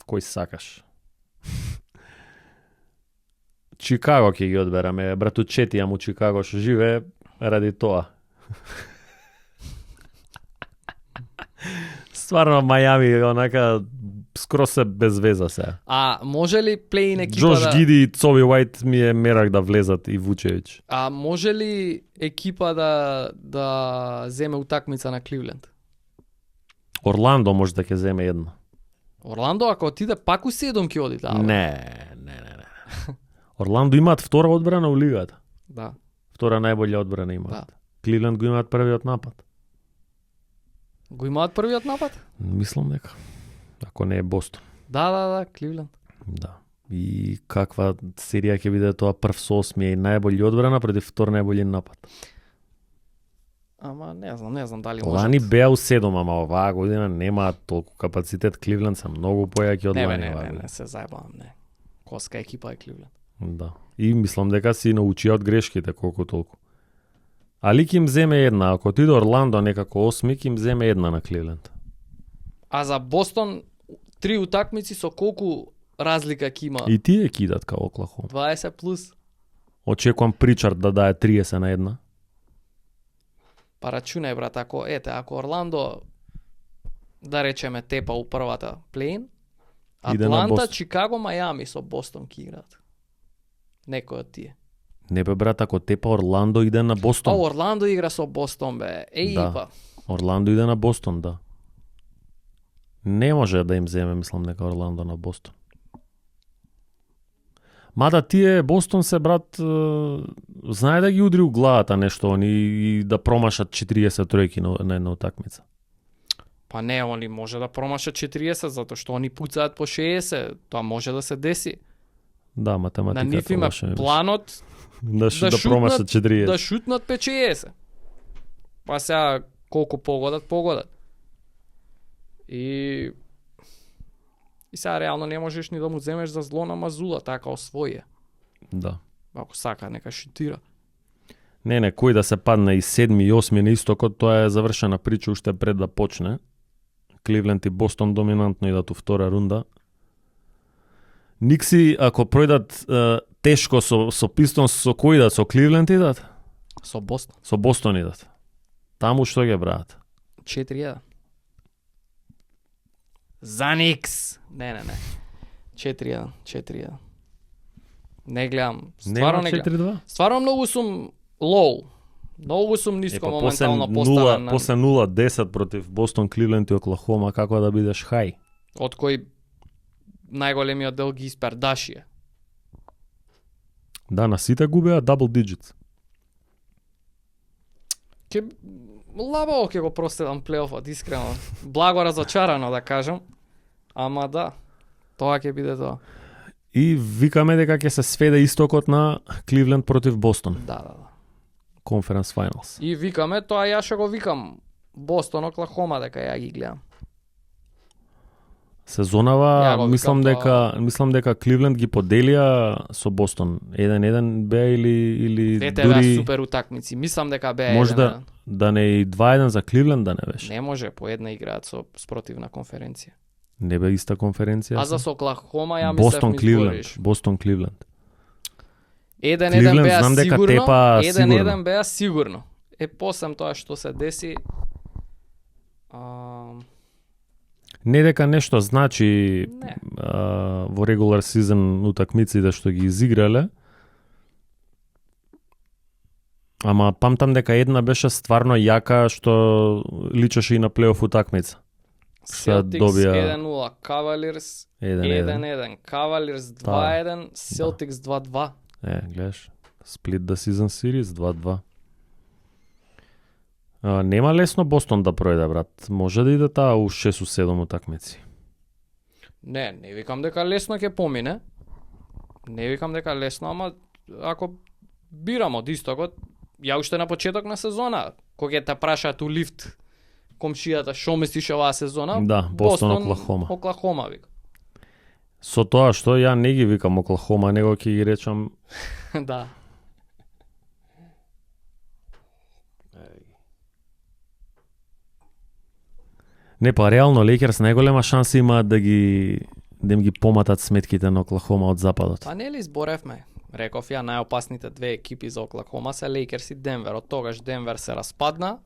Кој сакаш? Чикаго ќе ги одбераме. Братучети, му Чикаго што живее ради тоа. Стварно Мајами онака скроз се без веза сега. А може ли плей-ин екипа Джош да... Гиди и Цоби Уајт ми е мерак да влезат и Вучевич. А може ли екипа да земе утакмица на Кливленд? Орландо може да ќе земе една. Орландо ако отиде пак у 7 ќе оди таа. Не. Орландо имаат втора одбрана у лигата. Да. Втора најболја одбрана имаат. Да. Кливленд го имаат првиот напад. Го имаат првиот напад? Мислам дека. Ако не е Бостон. Да, Кливленд. Да. И каква серија ќе биде тоа прв со 8 и најбољи одбрана преди втор најбољи напад. Ама не знам дали може. Лани беа у 7, ама оваа година немаат толку капацитет. Кливленд се многу појаки од лани. Не, се заебавам, не. Коска екипа е Кливленд. Да. И мислам дека си научија од грешките колку толку. Али ќе им земе една, ако отиде Орландо некако 8, ќе им земе една на Кливленд. А за Бостон 3 утакмици со колку разлика ќе има? И тие кидат као Оклахома. 20 плюс. Очекувам Причард да дае 30 на една. Па рачунај брат, ако Орландо да речеме тепа у првата плей-ин, Иде на Атланта, Бостон. Чикаго, Мајами со Бостон ќе играат. Некој од тие. Не бе брат, ако тепа Орландо иде на Бостон. Орландо игра со Бостон бе. Да. Па. Орландо иде на Бостон, да. Не може да им земе, мислам, дека Орландо на Бостон. Мада тие Бостон се брат знае да ги удри у главата нешто они и да промашат 40 тројки на една утакмица. Па не, они може да промашат 40 затоа што они пуцаат по 60, тоа може да се деси. Да, математиката На нив има лоша ми беше. планот да промашат 40. да шутнат 5-60. Па сега колку погодат. И сега реално не можеш ни да му земеш за зло на Мазула, така освоје. Да. Ако сака, нека шутира. Не, кој да се падне и 7 и 8 на истокот, тоа е завршена прича уште пред да почне. Кливленд и Бостон доминантно идат у втора рунда. Никси, ако пројдат тешко со Пистонс, со кој идат? Со Кливленд идат? Со Бостон. Со Бостон идат. Таму што ќе брат? 4-1. За Никс. Не. 4-1. Не гледам. Стварно не гледам. 4-2? Стварно многу сум лоу. Многу сум ниско моментално поставен. После 0-10 против Бостон, Кливленд и Оклахома, како да бидеш хај? Од кој најголемиот дел ги испердашија. Да, на сите губеа double digits. Лабаво ќе го проследам плейофот, искрено. Благо разочарано да кажам. Ама да, тоа ќе биде тоа. И викаме дека ќе се сведе истокот на Кливленд против Бостон. Да. Conference Finals. И викаме, тоа ја што го викам. Бостон, Оклахома, дека ја ги гледам. Сезонава, мислам дека Кливленд ги поделија со Бостон. 1-1 беа или Двете дури беа супер утакмици. Мислам дека беа 1-1. може да не и 2-1 за Кливленд да не беше. Не може, по една играат со спротивна конференција. Не бе иста конференција. А за со Оклахома ја мислев ми збориш. Бостон Кливленд. 1-1 Кливленд, беа знам дека сигурно. тепа 1-1 сигурно. беа сигурно. Посем тоа што се деси. Не дека нешто значи Не. во регулар сезон утакмиците што ги изиграле. Ама памтам дека една беше стварно јака што личеше и на плейоф утакмица. Celtics добија 1-0, Cavaliers 1-1. 1-1, Cavaliers 2-1, Celtics 2-2. Гледаш, Split the Season Series 2-2. Нема лесно Бостон да пројде, брат. Може да иде таа у 6-7 утакмици. Не викам дека лесно ќе помине. Не викам дека лесно, ама ако бирам од истокот, ја уште на почеток на сезона, кога ќе те прашаат у лифт комшијата што мислиш оваа сезона? Да, Бостон, Оклахома. Оклахома вика. Со тоа што ја не ги викам Оклахома, него ќе ги речам Да. не, па реално Лейкерс најголема шанса имаат да им ги поматат сметките на Оклахома од западот. Па нели зборевме? Реков ја најопасните две екипи за Оклахома се Лейкерс и Денвер. Од тогаш Денвер се распадна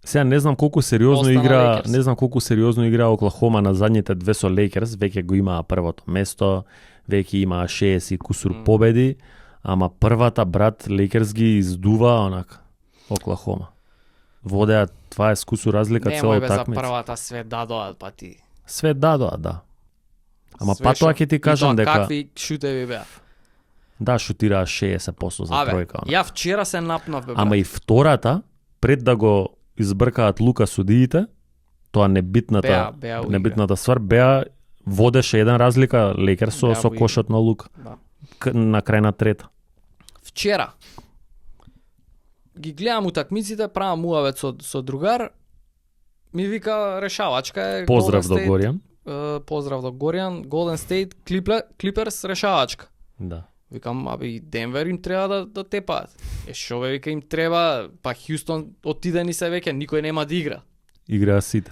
Сега не знам колку сериозно Остана игра, Лейкерс. не знам колку сериозно игра Оклахома на задните две со Лейкерс, веќе го имаа првото место, веќе имаа 60 и кусур победи, ама првата брат Лейкерс ги издува онак Оклахома. Водеа 20 кусур разлика Немој цела бе за утакмица. првата све дадоа, па ти. Све дадоа, да. Ама Све па тоа што- ќе ти и кажам тоа дека какви шутеви беа. да шутираа 60% за Абе, тројка. Она. ја вчера се напнав бе. Ама брат. и втората, пред да го избркаат лука судиите, тоа небитната Беа у небитната ствар беа водеше еден разлика Лейкерс Беа со во кошот на лука Да. на крај на трета. Вчера ги гледам утакмиците, правам муавет со другар, ми вика решавачка е Поздрав Golden до State, Горијан. Поздрав до Горијан, Golden State Clippers решавачка. Да. Викам, абе и Денвер им треба да тепаат. Шо бе, вика им треба, па Хјустон отидени се веќе, никој нема да игра. Играа сите.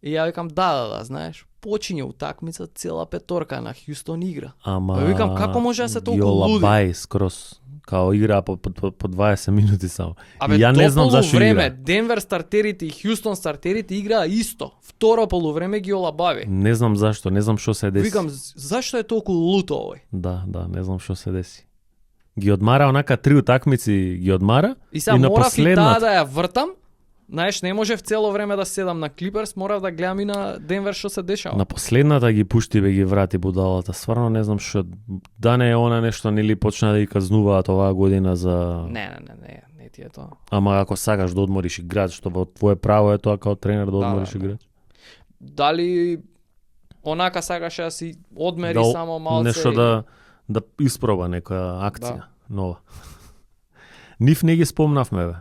И ја викам, да, знаеш, почиње утакмица, цела петорка на Хјустон игра. Ама Па викам, како може да се толку ги луди? олабаи скроз. Као играа по 20 минути само. Абе, И ја не до знам зашо полувреме, игра. Денвер стартерите и Хјустон стартерите играа исто. Второ полувреме ги олабави. Не знам зашто, не знам што се деси. Викам, зашто е толку луто овој? Да, не знам што се деси. Ги одмара онака 3 утакмици, ги одмара И сега и на морав и таа последната да ја вртам. Знаеш, не можев цело време да седам на Клиперс, морав да гледам и на Денвер што се дешава. на последната ги пушти бе ги врати будалата. Стварно не знам што да не е она нешто нели почна да ги казнуваат оваа година за Не ти е тоа. ама ако сакаш да одмориш играч, што во твое право е тоа као тренер да одмориш да. играч. Дали онака сакаше да си одмери Да, само малце? Нешто да испроба некоја акција нова. Нив не ги спомнавме бе.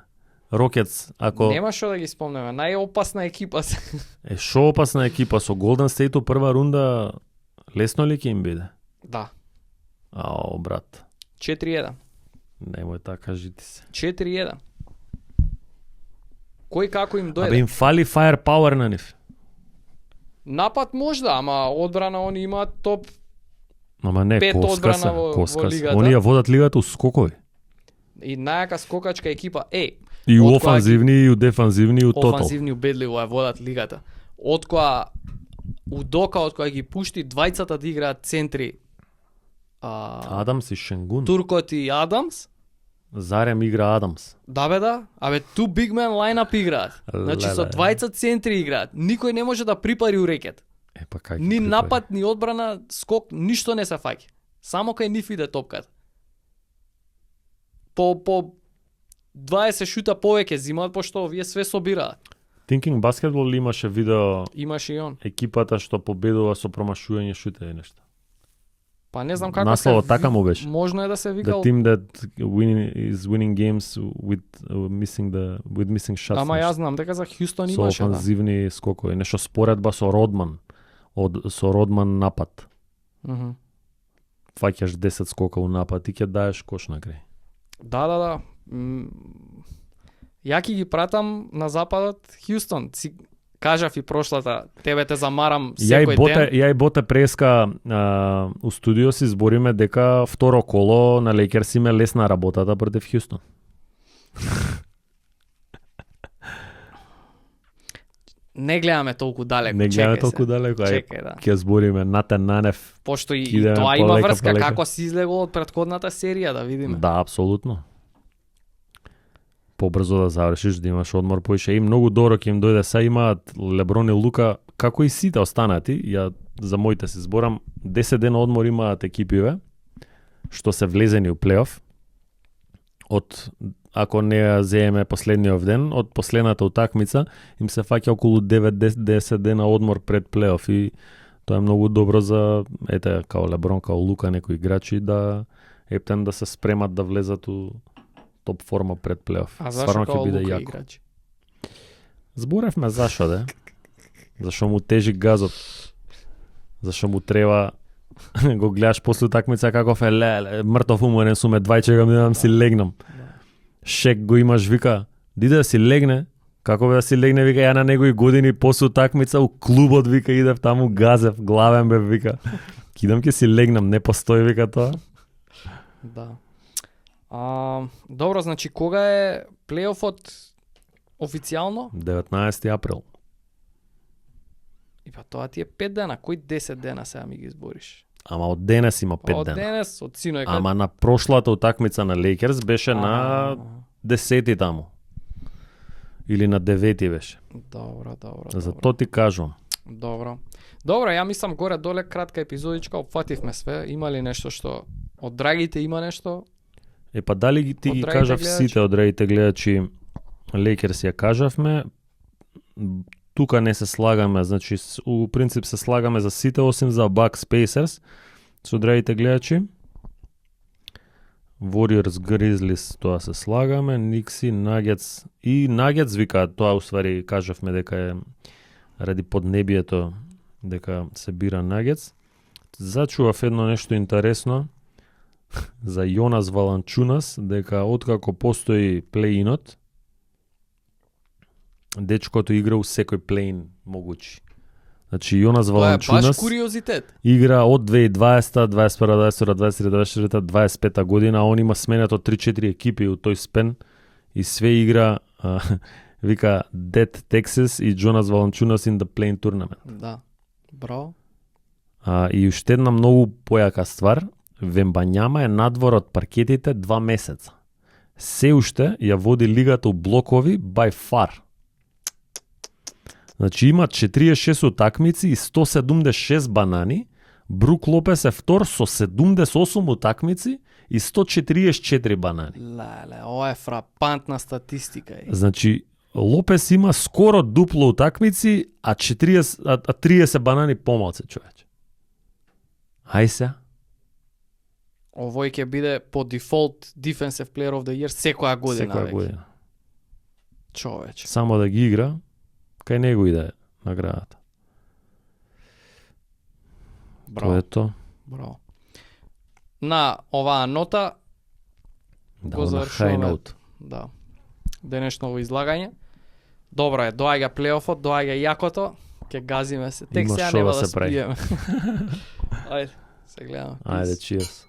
Рокетс, ако Нема што да ги спомнеме. Најопасна екипа се. е шо опасна екипа со Голден Стейт прва рунда, лесно ли ќе им биде? Да. Ао, брат, 4-1. немој така кажите се. 4-1. Кој како им дојде? Абе им фали firepower на нив. Напад можда, ама одбрана они имаат топ. Ама не, Пет коска одбрана се, во коска се. лигата. Оние ја водат лигата у скокови. И најака скокачка екипа. И у Од која офанзивни, и у дефанзивни, и у тотал. офанзивни убедливо ја водат лигата. Од која Удока, од која ги пушти двајцата да играат центри, Адамс и Шенгун. Туркот и Адамс. Зарем игра Адамс. Да бе да, абе ту big man line-up играат. Значи со Леле. двајца центри играат. Никој не може да припари у рекет. Е па кај Ни напад, ни одбрана, скок, ништо не се фаќа. Само кај нив иде топката. По 20 шута повеќе зимаат, пошто овие све собираат. Thinking Basketball ли имаше видео Имаше и он. екипата што победува со промашување шута и нешто. Па не знам како Насловот така му беше. Можно е да се The викал. team that is winning games with missing shots. Ама нешто. јас знам дека за Хјустон со имаше, да. офанзивни скокови, нешто споредба со Родман. Со Родман напад. Мгм. Фаќаш 10 скока у напад и ќе даеш кош на крај. Да. Ја ќе ги пратам на западот Хјустон. Си кажав и прошлата, тебе те замарам секој ден. Ја и Боте преска у студио си збориме дека второ коло на Лейкерс им е лесна работата против Хјустон. Не гледаме толку далеко. Не гледаме чекај толку се. далеко, Чекај, да. ќе збориме Натан Нанев. Пошто и Идеме тоа има полека, врска полека. како си излегол од претходната серија, да видиме. Да, апсолутно. Побрзо да завршиш, да имаш одмор поише. И многу добро ќе им дојде. Са имаат Леброн и Лука, како и сите останати. Ја за моите се зборам, 10 дена одмор имаат екипиве, што се влезени у плейоф. Од ако не ја земеме последниот ден, од последната утакмица им се фаќа околу 9-10 дена одмор пред плейоф и тоа е многу добро за ете као Леброн, као Лука, некои играчи да ептен да се спремат да влезат у топ форма пред плейоф. А зашо Стварно ќе као биде Лука јако. играчи? Зборевме зашо де. Зашо му тежи газот. Зашо му треба го гледаш после утакмица каков е мртов уморен сум, едвај чекам да си легнам. Шек го имаш, вика, диде да си легне, како бе да си легне, вика, ја на негови години после утакмица у клубот, вика, идев таму газев, главен бе, вика. Кидам ќе си легнам, не постои, вика тоа. Да. Добро, значи кога е плейофот Официјално? 19 април. И па тоа ти е 5 дена, кои 10 дена сега ми ги избориш? Ама од денес има 5 Од дена. денес, од синој Ама на прошлата утакмица на Лейкерс беше на 10 таму. Или на 9 беше. Добро. За тоа ти кажувам. Добро, ја мислам горе доле кратка епизодичка, опфативме све. Има ли нешто што од драгите има нешто? Па дали ти Од ги драгите кажав гледачи? сите од драгите гледачи, Лейкерс ја кажавме, тука не се слагаме, значи у принцип се слагаме за сите осим за Bucks Pacers со драгите гледачи. Warriors Grizzlies тоа се слагаме, Никси, Nuggets и Nuggets викаат, тоа уствари кажавме дека е ради поднебието дека се бира Nuggets. Зачував едно нешто интересно за Јонас Валанчунас, дека откако постои плей-инот, дечкото игра у секој плей-ин могучи. Значи Јонас Тоа е баш Валанчунас куриозитет. игра од 2020, 21, 22, 23, 24, 25 година, а он има сменето 3-4 екипи у тој спен и све игра вика Dead Texas и Jonas Valanciunas in the Play-in Tournament. Да. Браво. И уште една многу појака ствар, Вембањама е надвор од паркетите 2 месеца. Се уште ја води лигата у блокови by far. Значи има 46 утакмици и 176 банани, Брук Лопес е втор со 78 утакмици и 144 банани. Леле, ова е фрапантна статистика. Значи Лопес има скоро дупло утакмици, а 30 банани помалце, човече. Ај се. Овој ќе биде по дефолт Defensive Player of the Year секоја година. Секоја веќе. година. Човече. Само да ги игра, кај него иде наградата. Браво. Тоа е тоа. Браво. На оваа нота Да, го на завршуваме. high note. Да. Денешново излагање. Добро е, доаѓа плейофот, доаѓа јакото, ќе газиме се. Тек Има сега шо нема да да се прави. спиеме. Ајде, се гледаме. Ајде, cheers.